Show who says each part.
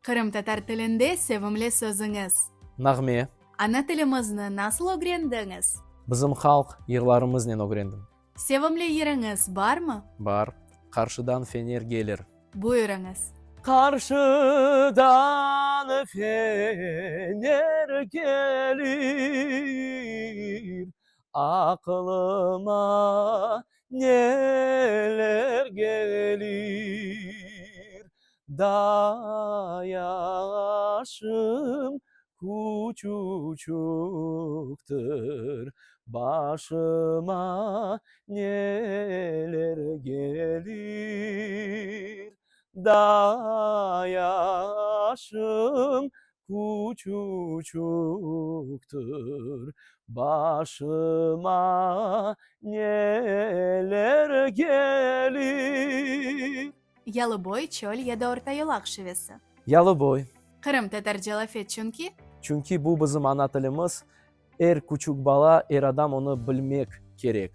Speaker 1: Qırımtatar tilinde sevimli sözüñiz?
Speaker 2: Nağme.
Speaker 1: Ana tilimizni nasıl ögrendiñiz?
Speaker 2: Bizim halq yırlarımıznen ögrendim.
Speaker 1: Sevimli yırıñız barmı?
Speaker 2: Bar. Qarşıdan fener gelir.
Speaker 1: Buyurıñız.
Speaker 2: Qarşıdan fener kelir, Aqılıma neler gelir. Daa yaşım küçüçüktir, Başıma neler gelir. Daa yaşım küçüçüktir, Başıma neler gelir.
Speaker 1: Yalıboy, çöl ya da Ortayolaq şivesi.
Speaker 2: Yalıboy.
Speaker 1: Qırımtatarca laf et, çünki.
Speaker 2: Çünki bu bizim ana tilimiz, er küçük bala, er adam onı bilmek kerek.